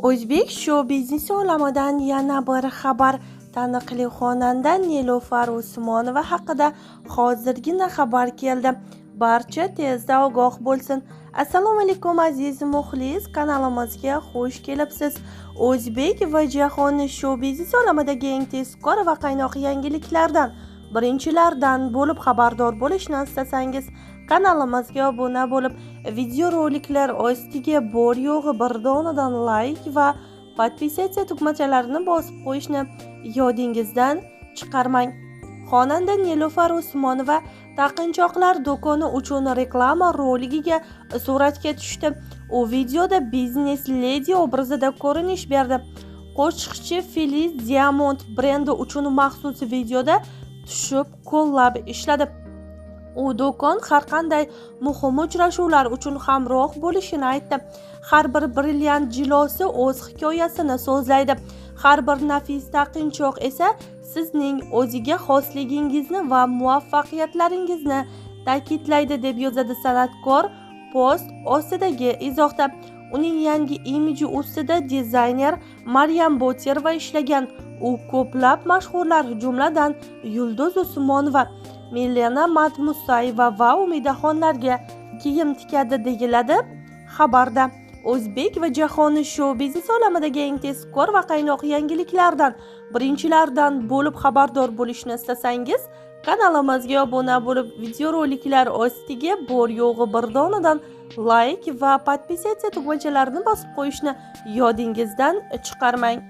O'zbek shou-biznesi olamidan yana bir xabar. Taniqli xonanda Nilufar Usmonova haqida hozirgina xabar keldi. Barcha tezda ogoh bo'lsin. Assalomu alaykum, aziz muxlis, kanalimizga xush kelibsiz. O'zbek va jahon shou-biznesi olamidagi eng tezkor va qaynoq yangiliklardan birinchilardan bo'lib xabardor bo'lishni istasangiz, kanalimizga obuna bo'lib, videoroliklar ostiga bor yo'g'i bir donadan like va подписаться tugmachalarini bosib qo'yishni yodingizdan chiqarmang. Xonanda Nilufar Usmonova taqinchoqlar do'koni uchun reklama roligiga suratga tushdi. U videoda biznes ledi obrazida ko'rinish berdi. Qo'shiqchi Filiz Diamond brendi uchun maxsus videoda tushib, kollab ishladi. U do'kon har qanday muhim uchrashuvlar uchun hamroh bo'lishini aytdi. Har bir brilliant jilosi o'z hikoyasini so'zlaydi. Har bir nafis taqinchoq esa sizning o'ziga xosligingizni va muvaffaqiyatlaringizni ta'kidlaydi, deb yozadi san'atkor post ostidagi izohda. Uning yangi imiji ustida dizayner Maryam Boterova ishlagan. U ko'plab mashhurlar, jumladan Yulduz Usmonova, Milena Madmusayeva va Umidaxonlarga kiyim tikadi, deyiladi xabarda. O'zbek va jahon shou-biznesi olamidagi eng tezkor va qaynoq yangiliklardan birinchilardan bo'lib xabardor bo'lishni istasangiz, kanalimizga obuna bo'lib, videoroliklar ostiga bor yo'g'i bir donadan like va подписаться tugmachalarini bosib qo'yishni yodingizdan chiqarmang.